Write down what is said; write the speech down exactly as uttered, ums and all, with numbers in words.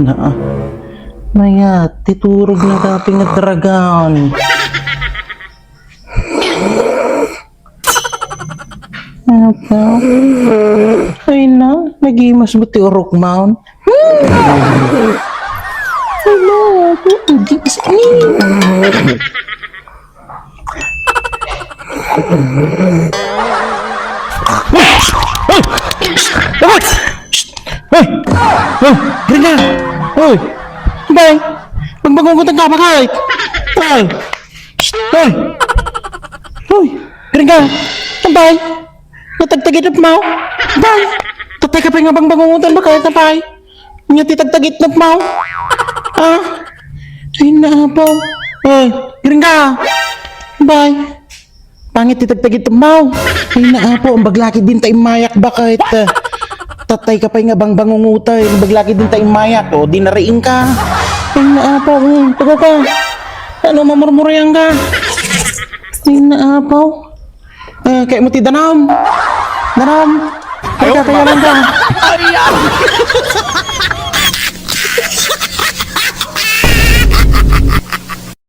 Na, mayat, ti turog na dati nga dragon. Apa? Ay na, nagimas ba ti urok maon? Ay na, di is ni. Hoy! Hoy! Hoy! Gringa! Hoy! Bay! Magbangungutan ka, bakit? Hoy! Hoy! Hoy! Gringa! Bay! Natagtagit mo? Bay! Tatay ka pa nga bangbangungutan, bakit, bay? Nya ti tagtagitnap mo? Ah? Ay, naapaw. Ay, gringa. Bay. Pangit ti tagtagitnap mo. Ay, naapaw. Ang baglaki din ta immayak, bakit? Tatay ka pa nga bangbangungutan. Ang baglaki din ta immayak. O, dinariin ka. Ay, naapaw. Hmm, tugaw ka. Ano, mamurmurian ka? Ay, naapaw. Eh, kaya mo ti danam. Danam. Ay, kakayanan ka.